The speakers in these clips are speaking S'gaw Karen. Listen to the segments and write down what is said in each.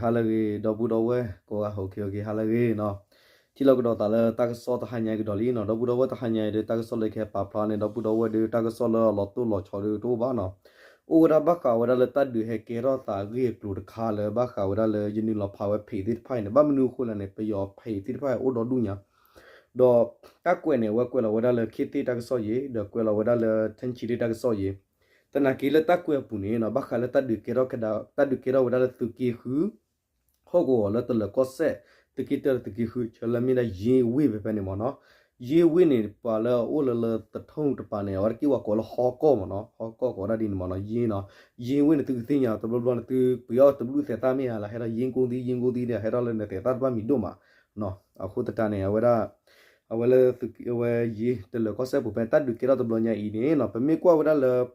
ဟါလၢအဂ့ၤ ဒီပုၢ်ဒီဝဲၢ်ကိးဂၤ ဟဲက့ၤ ဟါလၢအဂ့ၤနီၤ. ထံၣ်လိာ်ကဒီးသးလၢတၢ်ကစီၣ်တဟါညါကဒီးလံနီၤ. ဒီပုၢ်ဒီဝဲၢ် တဟါညါအံၤဒီး တၢ်ကစီၣ်လၢကဟဲပာ်ဖျါန့ၣ် ဒီပုၢ်ဒီဝဲၢ်ဒီး တၢ်ကစီၣ်လၢအလီၤတိၢ်လီၤဆီဒီးတအိၣ်ဘၣ်နီၤ. အိၣ်ဝဲဒၣ်ဘၣ်ဃးဝဲဒၣ်လၢတၢ်ဒုးဟဲကဲထီၣ်သးအဂ့ၢ်အကျိၤတခါလၢ ဘၣ်ဃးဝဲဒၣ်လၢယနုာ်လီၤဖးဝဲ page သ့ၣ်တဖၣ်အံၤန့ၣ် ဘၣ်မနုၤအဃိလဲၣ်န့ၣ် ပယီၤ page သ့ၣ်တဖၣ်အံၤအိၣ်ဒီဒူၣ်ညါ ဒီးတၢ်ကွဲးန့ၣ် အဝဲကွဲးလီၤဝဲဒၣ်လၢ ခ့သ့ၣ်တၢ်ကစီၣ်ယ့ၤ ဒီးကွဲးလီၤဝဲဒၣ်လၢ ထၢၣ်ဆံလ့ၣ်တၢ်ကစီၣ်ယ့ၤ. သနာ်က့လၢတၢ်ကွဲးအပူၤန့ၣ်နီၤ ဘၣ်ဃးလၢတၢ်ဒုးကဲထီၣ်ကဒါ တၢ်ဒုးကဲထီၣ်ဝဲဒၣ်လၢသုးက့ဃု ဟီၣ်ကဝီၤလၢတလၢၤကီၢ်စဲၣ် သုးက့တၢ သုးက့ဃု ဆၢလၢမ့ၢ်ဒၣ်ယ့ဝ့ၢ်ဖဲဖဲန့ၣ်မ့ၢ်နီၤ. ယ့ဝ့ၢ်န့ၣ် ပှၤလၢအအိၣ်လၢလၢသထူၣ်တပၤန့ၣ် အဝဲတက့ၢ်ဝဲကိးလၢဟီၣ်ကီၢ်မ့ၢ်နီၤ. ဟီၣ်ကီၢ်ကိးဝဲဒၣ်ဒ်န့ၣ်မ့ၢ်နီၤ ယ့ၢ်နီၤ. ယ့ဝ့ၢ်န့ၣ် သုကသ့ၣ်ညါတဘျီဘျီန့ၣ် သုပှ့ၤအီၣ်တဘျုးသဲးသၣ်မ့ၢ်ဧါလၢ ဟဲထီၣ်ယ့ၢ်ကိၢ်သံ ယ့ၢ်ကိၢ်သံဒီး ဟဲထီၣ်လၢနသဲးသၣ်တဖၣ်မံၤဒိၣ်မးနီၤ. အဃိသတးန့ၣ် အဝဲဒၣ် အဝဲလၢသုးက့ အဝဲယ့ၢ်တလၢၤကီၢ်စဲၣ်ပူၤဖဲတၢ်ဒုးကဲထီၣ်တဘျီညါအံၤန့ၣ်နီၤ ပမ့ၢ်ကွၢ်ဝဲဒၣ်လၢ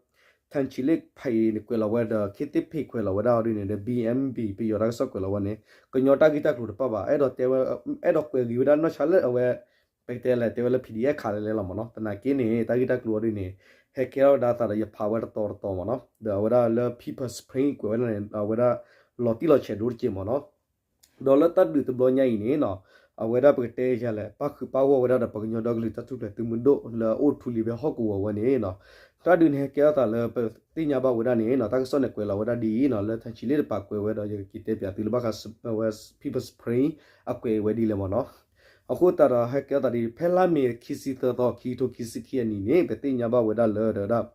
ထၢၣ်ဆံလ့ၣ် page န့ၣ် ကွဲးလီၤဝဲဒီး ခ့သ့ၣ် page ကွဲးလီၤဝဲဒၣ်အီၤဒ်န့ၣ်ဒီး ဘံၣ်အဲၣ်ဘံၣ် ပယီၤတၢ်ကစီၣ်ကွဲးလီၤဝဲန့ၣ် ကညီတၢ်ဂ့ၢ်တၢ်ကျိၤတပာ်ဘၣ် အဲၣ်ဒိးတဲဝဲ အဲၣ်ဒိးကွဲးဂ့ၤဝဲဒၣ်နီၢ်ဆါလၢအဝဲ ပကတဲလဲၣ် တဲဝဲလၢ PDF ခးလဲၣ်လဲၣ်လီၤမ့ၢ်နီၤ. သနာ်က့န့ၣ် တၢ်ဂ့ၢ်တၢ်ကျိၤအီၤဒ်န့ၣ် ဟဲကဲထီၣ်ဝဲဒၣ်သးဒီး ယဖးဝဲတတီၤတတီၤမ့ၢ်နီၤ. ဒီးအဝဲဒၣ်လၢ People's Spring ကွဲးဝဲဒၣ်န့ၣ် အဝဲဒၣ်လီၤတံၢ်လီၤဆဲးဒိၣ်တက့ၢ်မ့ၢ်နီၤ. ဒီးလၢတၢ်ဒုးတဘျီညါအံၤန့ၣ်နီၤ အဝဲဒၣ်ပကတဲယၤလဲၣ် ပၣ်ဃုာ်ပၣ်ဂီၢ်ဝဲဒၣ်ဒီး ပှၤကညီဒီကလုာ်တၢ်ထူၣ်ဖျဲးသုးမုၢ်ဒိၣ်လၢအအိၣ်ထူလံၤဖဲဟီၣ်ကဝီၤဝဲန့ၣ်နီၤ. တၢ်ဒုးန့ၣ်ဟဲကဲထီၣ်သးလၢပသ့ၣ်ညါဘၣ်ဝဲဒၣ်န့ၣ်နီၤ တၢ်ကစီၣ်န့ၣ်ကွဲးလီၤဝဲဒၣ်ဒ်အံၤနီၤ လၢထၢၣ်ဆံလ့ၣ်တပၤကွဲးဝဲဒီး ယကက့ၤတဲပၠးသုလၢဘၣ်ဃး People's Spring အကွဲးဝဲဒ်လဲၣ်မ့ၢ်နီၤ. အဃိသတးဒီးဟဲကဲထီၣ်သးဒ် ဖဲလါမ့ၤခံဆံသၢသီ ခံကထိခံဆံခံအနံၤန့ၣ် ပသ့ၣ်ညါဘၣ်ဝဲဒၣ်လၢ ဒီးဝဲဒၣ်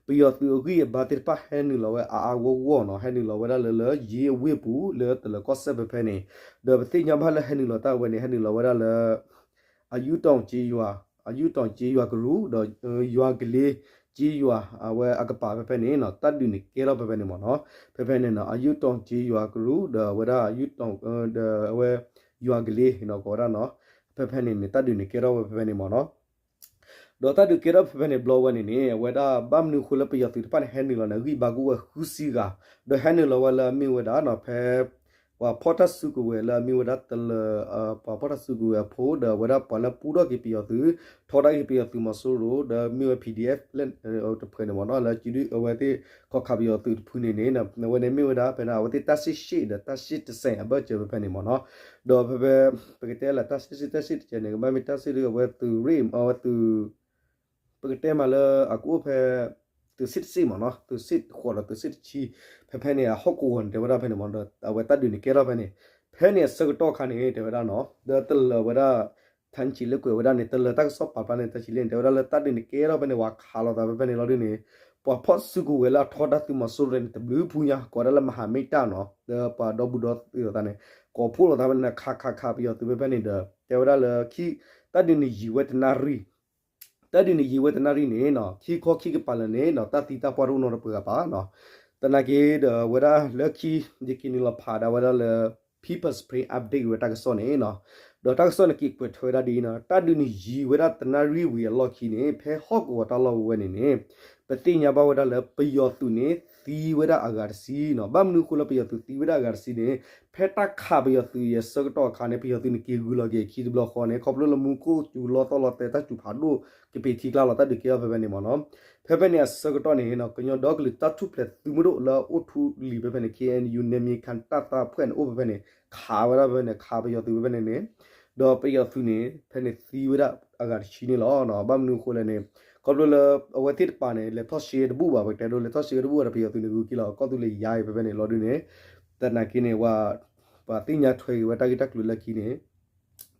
ပယီၤသုးအဂံၢ်အဘါသ့ၣ်တဖၣ်ဟဲနုာ်လီၤဝဲအါအါဂီၢ်ဂီၢ်နီၤ ဟဲနုာ်လီၤဝဲဒၣ်လၢ လၢယ့အဝ့ၢ်ပူၤ လၢတလၢၤကီၢ်စဲၣ်ဖဲဖဲန့ၣ် ဒီးပသ့ၣ်ညါဘၣ်လၢဟဲနုာ်လီၤတၢ်ဝဲန့ၣ် ဟဲနုာ်လီၤဝဲဒၣ်လၢ အယူးတီၤက့ယွၤ အယူးတီၤက့ယွၤကရူၢ် ဒီး ယွၤကလ့က့ယွၤ အဝဲအကပၤဖဲဖဲန့ၣ်နီၤ တၢ်ဒုးန့ၣ်ကဲထီၣ်ဖဲဖဲန့ၣ်မ့ၢ်နီၤ. ဖဲဖဲန့ၣ်နီၤ အယူးတီၤက့ယွၤကရူၢ် ဒီးအဝဲဒၣ်အယူးတီၤ ဒီးအဝဲ ယွၤကလ့နီၤ ကိးဝဲဒၣ်နီၤ. ဖဲဖဲန့ၣ်န့ၣ် တၢ်ဒုးန့ၣ်ကဲထီၣ်ဝဲဖဲဖဲန့ၣ်မ့ၢ်နီၤ. ဒီးတၢ်ဒုးကဲထီၣ်ဖဲဖဲန့ၣ်ဘျီဝဲန့ၣ်န့ၣ် အဝဲဒၣ်ဘၣ်မနုၤအဃိလၢပယီၤသုးတဖၣ်န့ၣ် ဟဲနုာ်လီၤန့ၣ် အဂံၢ်ဘါကအိၣ်ဝဲဃုဆံဂၤ ဒီးဟဲနုာ်လီၤဝဲလၢအမ့ၢ်ဝဲဒၣ်နီၤ ဖဲ ပှၤဖီၣ်တၢ်စုကဝဲၤလၢအမ့ၢ်ဝဲဒၣ်တလၢၤ ပှၤဖီၣ်တၢ်စုကဝဲၤအဖိ ဒီးအဝဲဒၣ်ပှၤလၢပူထီၣ်က့ၤပယီၤသုး ထီဒါက့ၤပယီၤသုးမီၤစိရိၤ ဒီးမ့ၢ်ဝဲ PDF လၢ တဖုန့ၣ်မ့ၢ်နီၤ လၢအဝဲသ့ၣ်ခီၣ်ခါပယီၤသုးတဖုန့ၣ်န့ၣ် အဝဲန့ၣ်မ့ၢ်ဝဲဒၣ်ဖဲန့ၣ် အဝဲသ့ၣ်တၢ်စ့ၣ်ရှ့ၣ်ဒီးတၢ်စ့ၣ်တစဲးအဘၢၣ်စၢၤဖဲဖဲန့ၣ်မ့ၢ်နီၤ. ဒီးဖဲဖဲ ပကတဲလၢတၢ်စ့ၣ်ရှ့ၣ်တၢ်စ့ၣ်တစဲးန့ၣ် ကဘၣ်မ့ၢ်တၢ်စ့ၣ်ဒ်အဝဲသုးရ့ၣ် အဝဲသုး ပကတဲမးလၢအကအိၣ်ဖဲ သုးစ့ၣ်တစ့ၣ်မ့ၢ်နီၤ သုးစ့ၣ်တဃိးဒီးသုးစ့ၣ်တဆံ ဖဲဖဲန့ၣ် အဟီၣ်ကဝီၤန့ၣ် တဲဝဲဒၣ်ဖဲန့ၣ်မ့ၢ်ဒီး အဝဲတၢ်ဒုးန့ၣ်ကဲထီၣ်ဖဲန့ၣ် ဖဲန့ၣ်အဆၢကတီၢ်ခါန့ၣ် တဲဝဲဒၣ်နီၤ ဒီးတလၢၤဝဲဒၣ် ထၣ်ဆံးလ့ၣ်ကွဲးဝဲဒၣ်န့ၣ် တလၢၤတၢ်ကစီၣ်ပာ်ဖျါန့ၣ် ထၣ်ဆံးလ့ၣ်န့ၣ် တဲဝဲဒၣ်လၢတၢ်ဒုးန့ၣ်ကဲထီၣ်ဖဲန့ၣ် ဝၤခးလိာ်သးဖဲဖဲန့ၣ်လီၤဒ်န့ၣ် ပှၤဖီၣ်စုကဝဲၤလၢအထီဒါသုးမီၤစိရိၤန့ၣ် တဘျုးဖုညါ ကိးဝဲဒၣ်လၢမဟာမိတ်တပ်နီၤ လၢပှၤဒီဘူးဒီသံလိာ်သးန့ၣ် ကိးဖှိၣ်လိာ်သးဖဲန့ၣ် ခးခးခးပယီၤသုးဖဲဖဲန့ၣ်ဒီး တဲဝဲဒၣ်လၢ တၢ်ဒုးန့ၣ်ယံာ်ဝဲတနၣ်ရံၣ် တၢ်ဒုးန့ၣ်ယံာ်ဝဲတနၣ်ရံၣ်န့ၣ်နီၤ ခံခီခံကပၤလၢာ်န့ၣ်နီၤ တၢ်သံတၢ်ပှၢ်တအိၣ်နီတပှဲၤဂၤဘၣ်နီၤ. သနာ်က့ဒီး အဝဲဒၣ်လၢခံ ယက့ၤနုာ်လီၤဖးဒၣ်ဝဲဒၣ်လၢ People's Spring Update ဝဲတၢ်ကစီၣ်န့ၣ်နီၤ ဒီးတၢ်ကစီၣ်န့ၣ်က့ၤကွဲးထွဲဝဲဒၣ်ဒ်အံၤနီၤ တၢ်ဒုးန့ၣ်ယံာ်ဝဲဒၣ်တနၣ်ရံၣ်ဝံၤအလီၢ်ခံန့ၣ် ဖဲဟီၣ်ကဝီၤတၢ်လီၢ်ဝဲဝဲန့ၣ်န့ၣ် ပသ့ၣ်ညါဘၣ်ဝဲဒၣ်လၢပယီၤသုးန့ၣ် သံဝဲဒၣ်အဂၤတဆံနီၤ ဘၣ်မနုၤအဃိလၢပယီၤသုးသံဝဲဒၣ်အဂၤတဆံန့ၣ် ဖဲတၢ်ခးပယီၤသုးအံၤအဆၢကတီၢ်အခါန့ၣ် ပယီၤသုးန့ၣ်က့ၤဂုၤလီၤက့ၤအခံတဘျီဃီန့ၣ် ခီဖျိလၢမူခိၣ်စူၤလီသီၣ်လီသဲတၢ်စူၤဖးဒိၣ် ကပ့ၤထံကျါလီၤ တၢ်ဒုးကဲထီၣ်ဖဲဖဲန့ၣ်မ့ၢ်နီၤ. ဖဲဖဲန့ၣ်အဆၢကတီၢ်န့ၣ်နီၤ ကညီဒီကလုာ်တၢ်ထူၣ်ဖျဲးသုးမုၢ်ဒိၣ်လၢအအိၣ်ထူလံၤဖဲဖဲန့ၣ် ခ့ၣ်အဲၣ်ယူၣ် နယ်မြေခံတပ်ဖွဲ့န့ၣ် အိၣ်ဖဲဖဲန့ၣ် ခးဝဲဒၣ်ဖဲဖဲန့ၣ် ခးပယီၤသုးဖဲဖဲန့ၣ်န့ၣ် ဒီးပယီၤသုးန့ၣ် ဖဲန့ၣ်သံဝဲဒၣ်အဂၤတဆံန့ၣ်လီၤ. ဘၣ်မနုၤအဃိလဲၣ်န့ၣ် ခီဖျိလၢအဝဲသ့ၣ်တပၤန့ၣ် လဲၤထီၣ်ရှဲတဘူၣ်ဘၣ် ပကတဲဒိ လဲၤထီၣ်ရှဲတဘူၣ်ဘၣ်ဒီး ပယီၤသုးန့ၣ် ဂုၤက့ၤလီၤ ကီၢ်သူလ့ၤယါအံၤဖဲဖဲန့ၣ်လီၤဒ်န့ၣ် သနာ်က့န့ၣ် ပှၤသ့ၣ်ညါထွဲက့ၤဝဲတၢ်ဂ့ၢ်တၢ်ကျိၤလၢခံန့ၣ်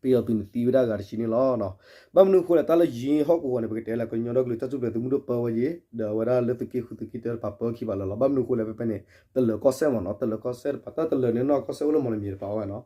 ပယီၤသုးန့ၣ်သံဝဲဒၣ်အဂၤတဆံန့ၣ်လီၤ. ဘၣ်မနုၤအဃိလဲၣ် တၢ်လၢယ့ဟီၣ်ကဝီၤန့ၣ် ပကတဲလၢ ကညီဒီကလုာ်တၢ်ထူၣ်ဖျဲးသုးမုၢ်ဒိၣ်ပၢဝဲယ့ၤ ဒီးအဝဲဒၣ်လၢသုးက့ဃုသုးက့တၢတပၤပၢခံဘၣ်လၢာ်လီၤ. ဘၣ်မနုၤအဃိလဲၣ် ဖဲဖဲန့ၣ် တလၢၤကီၢ်စဲၣ်မ့ၢ်နီၤ တလၢၤကီၢ်စဲၣ်တပၤ တၢ်တလၢၤန့ၣ်နီၢ်ကီၢ်စဲၣ်အိၣ်လၢမီၢ်လမံၤတပၤဝဲနီၤ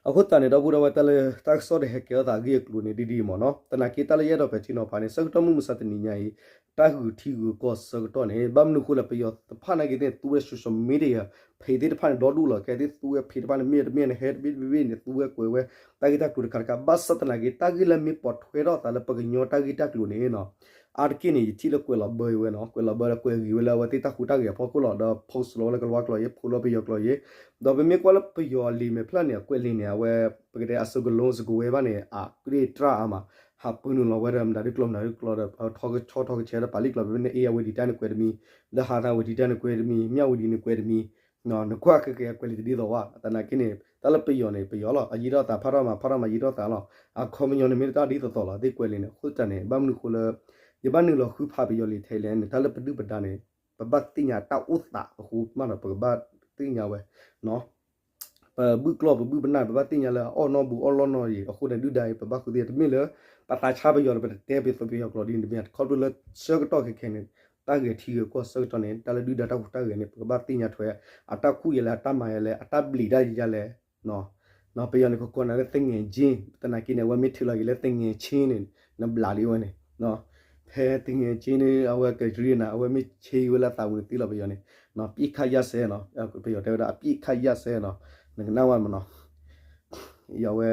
အဃိသတးန့ၣ် ဒီပုၢ်ဒီဝဲၢ် တၢ်လၢတၢ်ကစီၣ်ဒီးဟဲကဲထီၣ်သးအဂ့ၢ်အကျိၤန့ၣ် ဒ်ဒ်အံၤမ့ၢ်နီၤ သနာ်က့တၢ်လၢယအဲၣ်ဒိးပဲာ်ထံနီၤဖးန့ၣ် ဆၢကတီၢ်မုၢ်မဆါတနံၤညါအံၤ တၢ်ဂုာ်ထံဂုာ်ကီၢ်ဆၢကတီၢ်န့ၣ် ဘၣ်မနုၤအဃိလဲၣ် ပယီၤတဖၣ်နာ်က့သ့ၣ် သူဝဲဒၣ် social media ဖဲသ့ၣ်တဖၣ်န့ၣ် ဒီဒူၣ်လီၤ ကဲသ့ၣ်သူဝဲဖဲတဖၣ်န့ၣ် မ့ၢ်တမ့ၢ်န့ၣ် ဟဲတဘ့ၣ်တဘ့ၣ်န့ၣ် သူဝဲကွဲးဝဲ တၢ်ဂ့ၢ်တၢ်ကျိၤတခါတခါ ဘၣ်ဆၣ်သနာ်က့ တၢ်ဂ့ၢ်လၢမ့ၢ်ပိာ်ထွဲထီၣ်သးလၢပကညီတၢ်ဂ့ၢ်တၢ်ကျိၤန့ၣ်နီၤ အါတက့ၢ်န့ၣ် ယထံၣ်လၢကွဲးလီၤဘၢဝဲနီၤ ကွဲးလီၤဘၢဒီးကွဲးဂ့ၤဝဲလၢအဝဲသ့ၣ်တၢ်ဟူးတၢ်ဂဲၤအဖီခိၣ်လီၤ ဒီး post လီၤဝဲလၢကလၤဝါကျိာ်ယ့ၤ ဖိးလီၤပယီၤကျိာ်ယ့ၤ ဒီးပမ့ၢ်ကွၢ်လၢပယီၤအလံာ်မဲာ်ဖျၢၣ်န့ၣ် အကွဲးလံာ်န့ၣ် အဝဲ ပကတဲအစိကလိ စကားဝဲဘၣ်န့ၣ် အကြိတ်းအကျါအါမး ဟးပၢနုာ်လီၤဝဲဒီး မတၤဒုကျိာ်မတၤဒုကျိာ်ဒီး ထီကဆီထီကဆဲးဒီး ပာ်လံာ်ကျိာ်ဖဲဖဲန့ၣ် ဧရာဝတီတိုင်းန့ၣ်ကွဲးတမံၤ လၢဟါသၣ်ဝတီတိုင်းန့ၣ်ကွဲးတမံၤ မြဝတီန့ၣ်ကွဲးတမံၤ နကွၢ်ဃဲဃဲကွဲးလံာ်တဒ်သိးဘၣ်. သနာ်က့န့ၣ် တၢ်လၢပယီၤန့ၣ် ပယီၤလီၤ, အယံာ်ထီၣ်သး ဖးထီၣ်မၤ ဖးထီၣ်မၤ ယံာ်ထီၣ်သးလီၤ. အခီပညီန့ၣ် မ့ၢ်တၢ်ဒ်သိးသိးလီၤ သ့ကွဲးလံာ်န့ၣ်. အဃိသတးန့ၣ် ဘၣ်မနုၤအဃိလၢ ယဘၣ်နုာ်လီၤဃုဖးပယီၤလံာ်ထဲလဲၣ်န့ၣ် တၢ်လၢပဒုၣ်ပဒါန့ၣ် ပဘၣ်သ့ၣ်ညါတၢ်အိၣ်သးအဃိမးဒီး ပကဘၣ်သ့ၣ်ညါဝဲ ပဘုၣ်ကျီၢ်ပဘုၣ်ပနၢ် ပဘၣ်သ့ၣ်ညါလၢ အအီၣ်နီၢ်ဘူးအီၣ်လီၢ်နီၢ်အံၤ အဃိန့ၣ် ဒုၣ်ဒါအံၤ ပဘၣ်ဃုသ့ၣ်ညါ တမ့ၢ်လၢ ပသးဆါပယီၤဒီး ပတတဲပယီၤကျိာ်ဒ်န့ၣ်တမ့ၢ် ခီဖျိလၢဆၢကတီၢ်ခဲခဲန့ၣ် တၢ်ဂဲၤထံဂဲၤကီၢ်ဆၢကတီၢ်န့ၣ် တၢ်လၢဒုၣ်ဒါတၢ်ဟူးတၢ်ဂဲၤန့ၣ် ပကဘၣ်သ့ၣ်ညါထွဲ အတၢ်ခူၣ်ယဲလဲၣ် အတၢ်မၤယဲလဲၣ် အတၢ်ဘျံးတၢ်ယဲလဲၣ် ပယီၤန့ၣ် ကကိးနၤလၢ သူငယ်ချင်း သနာ်က့န့ၣ် အဝဲမ့ၢ်ထုးလီၤက့ၤလၢ သူငယ်ချင်း န့ၣ် နဘျးလံဝဲန့ၣ် ဖဲ သူငယ်ချင်း န့ၣ် အဝဲကရံနၤ အဝဲမ့ၢ်ဆ့ဝဲလၢအသးပူၤန့ၣ်သ့လီၤပယီၤန့ၣ် အပစ်အခတ်ရပ်စဲ ပယီၤတဲဝဲဒၣ် အပစ်အခတ်ရပ်စဲ နကနၣ်ဝဲမးနီၤ အဝဲ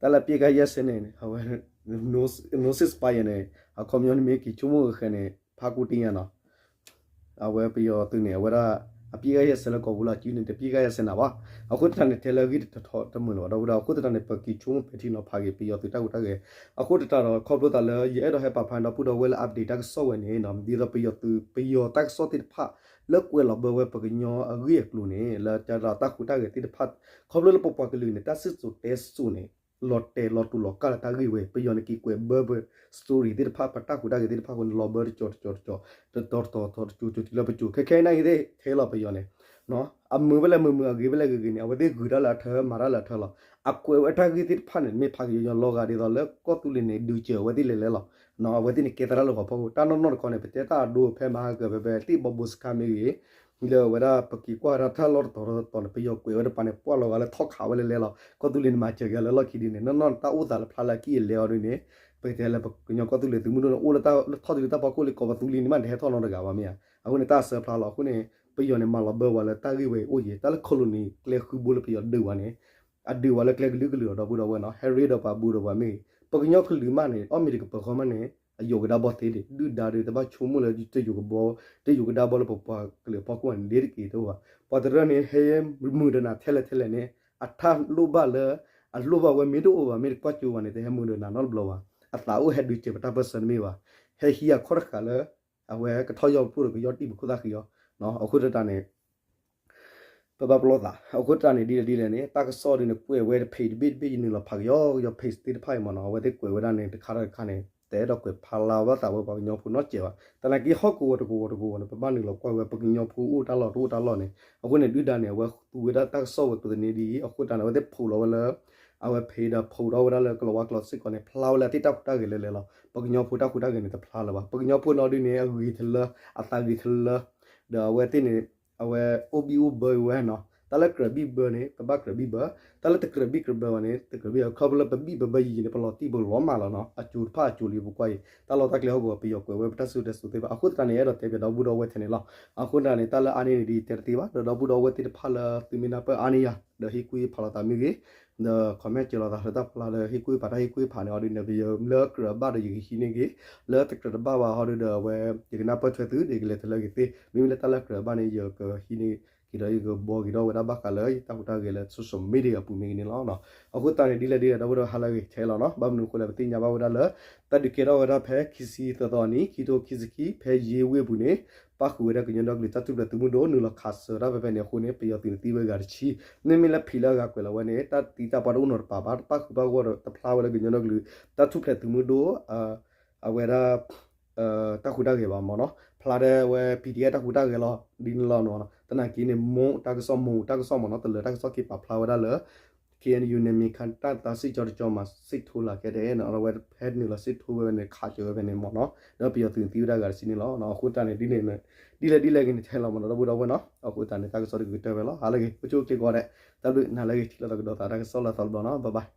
တၢ်လၢအပစ်အခတ်ရပ်စဲန့ၣ် အဝဲ no ceasefire န့ၣ် အခီပညီန့ၣ်မ့ၢ်က့ၤဆိကမိၣ်ဃဲဃဲန့ၣ် ဖးကူတံၢ်ညါနီၤ အဝဲပယီၤသုးန့ၣ် အဝဲဒၣ် အပစ်အခတ်ရပ်စဲလၢကီၢ်ပူၤလီၤ အစုန့ၣ် တပစ်အခတ်ရပ်စဲနၤဘၣ်. အဃိသတးန့ၣ် ထဲလၢအဂ့ၢ်တထီတမုာ်လၢၤဘၣ် ဒီပုၢ်ဒီဝဲၢ် အဃိသတးန့ၣ် ပက့ၤဆိကမိၣ်ပဲာ်ထံနီၤဖးက့ၤ ပယီၤသုးတၢ်ဟူးတၢ်ဂဲၤ အဃိသတးဒီး ခီဖျိသးလၢ ယအဲၣ်ဒိးဟဲပာ်ဖျါန့ၣ် ဒီပုၢ်ဒီဝဲၢ်လၢ update တၢ်ကစီၣ်ဝဲန့ၣ် ဒ်သိးပယီၤသုး ပယီၤတၢ်ကစီၣ်သ့ၣ်တဖၣ် လၢကွဲးလီၤဘၢဝဲပကညီအဂ့ၢ်အကျိၤန့ၣ် လၢတၢ်လၢတၢ်ဟူးတၢ်ဂဲၤသ့ၣ်တဖၣ် ခီဖျိလၢပပှၤကလုာ်န့ၣ် တၢ်စံၣ်စိၤတဲစိၤန့ၣ် လီၤတဲာ်လီၤတူာ်လီၤကာ်လၢတၢ်ဂ့ၢ်ဝဲ ပယီၤန့ၣ်က့ၤကွဲးဘၢပ story သ့ၣ်တဖၣ် ပတၢ်ဟူးတၢ်ဂဲၤသ့ၣ်တဖၣ်အဃိန့ၣ် လီၤဘၢတကၠီၤတကၠီၤတကၠီၤ တတီၤတတီၤတကၠိၤကၠိၤတုၤလၢပကၠိၤ ခဲခဲအံၤန့ၣ်ဂ့ၤသ့ၣ်ထဲလီၤပယီၤန့ၣ် အမုာ်ဝဲလဲၣ်မုာ်မုာ် အဂ့ၤဝဲလဲၣ်ဂ့ၤဂ့ၤန့ၣ် အဝဲသ့ၣ်ဂုာ်တၢ်လၢအထၢ မၤတၢ်လၢအထၢလီၤ. အကွဲးဝဲတၢ်ဂ့ၢ်သ့ၣ်တဖၣ်န့ၣ် မ့ၢ်ဖးကယီယီလီၤဂာ်ဒ်သိးလၢကီၢ်သူလ့ၤန့ၣ် ဒုးစၢၤအဝဲသ့ၣ်လဲၤလဲၤလီၤ. အဝဲသ့ၣ်န့ၣ်ကဲသရၣ်လၢပှၤဖီခိၣ် တၢ်နီၢ်နီၢ်တခီန့ၣ် ပတဲတၢ်အဒိဖဲမဟါကၢၤဖဲဖဲသ့ၣ်ဘီဘိစခါမ့ၢ်ဂ့ၤ လၢဝဲဒၣ်ပက့ၤကွၢ်ဝဲဒၣ်တၢ်လီၢ်တတီၤတတီၤန့ၣ် ပယီၤကွဲးဝဲတပၤန့ၣ် ပှၢ်လီၤဂာ်လၢထီၣ်ခးဝဲလဲၤလဲၤလီၤ. ကီၢ်သူလ့ၤန့ၣ်မၤစၢၤက့ၤလၢလီၢ်ခံဒ်န့ၣ် နီၢ်နီၢ်တၢ်အိၣ်သးလၢဖျါလၢအကံၢ်အလဲအီၤဒ်န့ၣ် ပကတဲလၢပကညီကီၢ်သူလ့ၤသုးမုၢ်ဒိၣ်န့ၣ် အိၣ်လၢတၢ်ထီၣ်တုၤလၢတၢ်ဖီခိၣ်လံ ကီၢ်ပသူလံန့ၣ်မး တဟဲထီၣ်နီတဂၤဘၣ်မ့ၢ်ဧါ. အဃိန့ၣ် တၢ်အစၢဖျါလီၤ. အဃိန့ၣ် ပယီၤန့ၣ်မၤလီၤဘၢဝဲလၢတၢ်ဂ့ၢ်ဝဲအံၤအိၣ်က့ၤ တၢ်လၢ colony ကျဲဃုဘိလၢပယီၤဒုးဝဲန့ၣ် အဒုးဝဲလၢကျဲကလုာ်ကလုာ်ဒီပုၢ်ဒီဝဲၢ်နီၤ ဟဲရ့ဒီးပှၤဘူးဒီးပှၤမ့ၢ်ဂ့ၤ ပကညီကလုာ်မးန့ၣ် အီၣ်မ့ၤတကပၤဃီမးန့ၣ် အယိာ်ကဒါဘီသ့ဒံး ဒုၣ်ဒါဒီးတဘၣ်ဆိကမိၣ်လၢတယိာ်ကဘီ တယိာ်ကဒါဘီလၢပပှၤကလုာ်အဖီခိၣ်န့ၣ် ဒ်တက့ၤတအိၣ်ဘၣ်. ပှၤတရၢၢ်န့ၣ် ဟဲမုာ်ဒီးနၤထဲလဲၣ်ထဲလဲၣ်န့ၣ် အထၣ်လိၣ်ဘၣ်လၢ အလိၣ်ဘၣ်ဝဲမ့ၢ်တအိၣ်ဘၣ် မ့ၢ်တကွၢ်ကၠိဘၣ်န့ၣ် တဟဲမုာ်ဒီးနၤနီတဘျီဘၣ်. အသးအိၣ်ဟဲဒုးစၢၤပတၢ်ပၢၢ်ဆၢတမ့ၢ်ဘၣ်. ဟဲဟံးအခီၣ်တဃာ်လၢ အဝဲကထီၣ်ယီၢ်ပဖှိၣ်ဒီးကယီၢ်တံၢ်ပခိၣ်သၣ်ဃံအီၤ အဃိသတးန့ၣ် ပဘၣ်ပလီၢ်သး အဃိသတးန့ၣ် ဒ်လဲၣ်ဒ်လဲၣ်န့ၣ် တၢ်ကစီၣ်ဒ်န့ၣ် ကွဲးဝဲတ page တဘ့ၣ်တဘ့ၣ် ယနုာ်လီၤဖးကယီကယီ page သ့ၣ်တဖၣ်အံၤမ့ၢ်နီၤ အဝဲသ့ၣ်ကွဲးဝဲဒၣ်န့ၣ် တခါတခါန့ၣ် တအဲၣ်ဒိးကွဲးဖျါလၢဘၣ်သးဝဲ ပှၤကညီဖိနီတစဲးဘၣ်. သနာ်က့ဟီၣ်ကဝီၤတကဝီၤတကဝီၤန့ၣ် ပဘၣ်နုာ်လီၤကွၢ်ဝဲ ပကညီဖိအိၣ်တၢ်လီၢ်တအိၣ်တၢ်လီၢ်န့ၣ် အဃိန့ၣ် ဒုၣ်ဒါန့ၣ် အဝဲသူဝဲဒၣ်တၢ်ကစီၣ်ဝဲပသန့ၤဒ်အံၤ အဃိသတးန့ၣ် အဝဲသ့ၣ်ဖိးလီၤဝဲလၢ အဝဲ page ဒီးဖိးထီၣ်ဝဲဒၣ်လၢကလီၤဝါကျိာ်စ့ၢ်ကီးန့ၣ် ဖျါဝဲလၢအသ့ၣ်တၢ်ဟူးတၢ်ဂဲၤလၢလဲၤလီၤ. ပကညီဖိတၢ်ဟူးတၢ်ဂဲၤန့ၣ် တဖျါလၢၤဘၣ်. ပကညီဖိနီၤဒ်န့ၣ် အဂ့ၤထလၢ အသးဂ့ၤထလၢ ဒီးအဝဲသ့ၣ်န့ၣ် အဝဲအိၣ်ဘံၣ်အိၣ်ဘၢဝဲနီၤ တၢ်လၢကြၢးဘံၣ်ဘၢန့ၣ် ပဘၣ်ကြၢးဘံၣ်ဘၢ တၢ်လၢတကြၢးဘံၣ်ကြၢးဘၢဘၣ်န့ၣ် တကြၢးဘံၣ်ဘၢ ခီဖျိလၢပဘံၣ်ပဘၢယံာ်ယံာ်န့ၣ် ပလီၤတံၢ်ပလီၤမးလီၤနီၤ အစိၤတဖၣ်အစိၤလံ ပကွၢ်အံၤ တၢ်လီၢ်တၢ်ကျဲဟီၣ်ကဝီၤ ပယီၤကွဲးဝဲပတၢ်စံၣ်စိၤတဲစိၤသ့ၣ်တဖၣ် အဃိသတးန့ၣ် အဲၣ်ဒိးတဲပၠးဒီပုၢ်ဒီဝဲၢ်ထဲန့ၣ်လီၤ. အဃိသတးန့ၣ် တၢ်လၢအါန့ၢ်န့ၣ်ဒ်တဲတသ့ဘၣ် ဒီးဒီပုၢ်ဒီဝဲၢ်သ့ၣ်တဖၣ်လၢသုမ့ၢ်နၢ်ပၢၢ်အါန့ၢ်ယၤ ဒီးဟ့ၣ်ကူၣ်ဟ့ၣ်ဖးလိာ်သးမ့ၢ်ဂ့ၤ ဒီး comment စၢၤလိာ်သးလၢတၢ်ဖျါလၢဟ့ၣ်ကူၣ်ဟ့ၣ်ဖးတၢ်ဟ့ၣ်ကူၣ်ဟ့ၣ်ဖးန့ၣ် အီၤဒ်န့ၣ် ပယီၤလၢကြၢးဘၣ်ဒီးယကဟံးန့ၢ်က့ၤ လၢတကြၢးတဘၣ်ဘၣ်ဟီဒ်ဒီးအဝဲ ယကနၢ်ပၢၢ်ထွဲသုဒီးယကလဲၤတလၢက့ၤသ့ မ့မ့ၢ်လၢတၢ်လၢကြၢးဘၣ်န့ၣ် ယကဟံးန့ၢ်က့ၤဒီးယကဘှီက့ၤထီၣ်ဝဲဒၣ်ဘၣ်ဃးလၢတၢ်ဟူးတၢ်ဂဲၤလၢ social media အပူၤမ့ၢ်ဂ့ၤန့ၣ်လီၤ. အဃိသတးန့ၣ် ဒ်လဲၣ်ဒ်လဲၣ် ဒီပုၢ်ဒီဝဲၢ်ဟါလၢအဂ့ၤထဲလီၤနီၤ ဘၣ်မနုၤအဃိလဲၣ် ပသ့ၣ်ညါဘၣ်ဝဲဒၣ်လၢ တၢ်ဒုးကဲထီၣ်ဝဲဒၣ်ဖဲခံဆံသၢသီအနံၤ ခံထိခံဆံခံ ဖဲယ့ဝ့ၢ်အပူၤန့ၣ် ပၣ်ဃုာ်ဝဲဒၣ်ကညီဒီကလုာ်တၢ်ထူၣ်ဖျဲးသုးမုၢ်ဒိၣ် နုာ်လီၤခးစၢၤတၢ်ဖဲဖဲန့ၣ်အဃိန့ၣ် ပယီၤသုးန့ၣ်သံဝဲဂၤတဆံ မ့မ့ၢ်လၢဖံးလၢအဂၤကွဲးလီၤဝဲန့ၣ် တၢ်သံတၢ်ပှၢ်တအိၣ်နီတပၤဘၣ် တပၣ်ဃုာ်ပၣ်ဂီၢ်ဒီးတဖျါဝဲလၢကညီဒီကလုာ် တၢ်ထူၣ်ဖျဲးသုးမုၢ်ဒိၣ် အဝဲဒၣ် တၢ်ဟူးတၢ်ဂဲၤဘၣ်မ့ၢ်နီၤ ဖျါဒၣ်ဝဲ PDF တၢ်ဟူးတၢ်ဂဲၤလီၤ ဒ်န့ၣ်လီၤနီၤ သနာ်က့န့ၣ် မ့ၢ်တၢ်ကစီၣ်မ့ၢ်တၢ်ကစီၣ်မ့ၢ်နီၤ တလၢတၢ်ကစီၣ်က့ၤပာ်ဖျါဝဲဒၣ်လၢ KNU န့ၣ် မ့ၢ်ခါတၢ်သးစံၣ်ကၠီတကၠီမၤစံၣ်ထိလာ်ကဲဒဲးနီၤ အဝဲဖဲနုာ်လီၤစံၣ်ထိဝဲန့ၣ် ခးစၢၤဝဲဖဲန့ၣ်မ့ၢ်နီၤ ဒီးပယီၤသုးန့ၣ်သံဝဲဒၣ်ဂၤတဆံန့ၣ်လီၤ. အဃိသတးန့ၣ် ဒ်လဲၣ်ဒ်လဲၣ်ဂ့ၤန့ၣ်ထဲလီၤမ့ၢ်နီၤ ဒီပုၢ်ဒီဝဲၢ်နီၤ အဃိသတးန့ၣ် တၢ်ကစီၣ်တဂ့ၤကတၢၢ်ဝဲလီၤ ဟါလၢဂ့ၤ အိၣ်ဆူၣ်အိၣ်ချ့ကိးဂၤဒဲး တၢ်ဘျုးနၤလၢဂ့ၤ ထံၣ်လိာ်သးကဒီးသးတၢ်ကစီၣ်လၢအသီတဘျီနီၤ bye bye.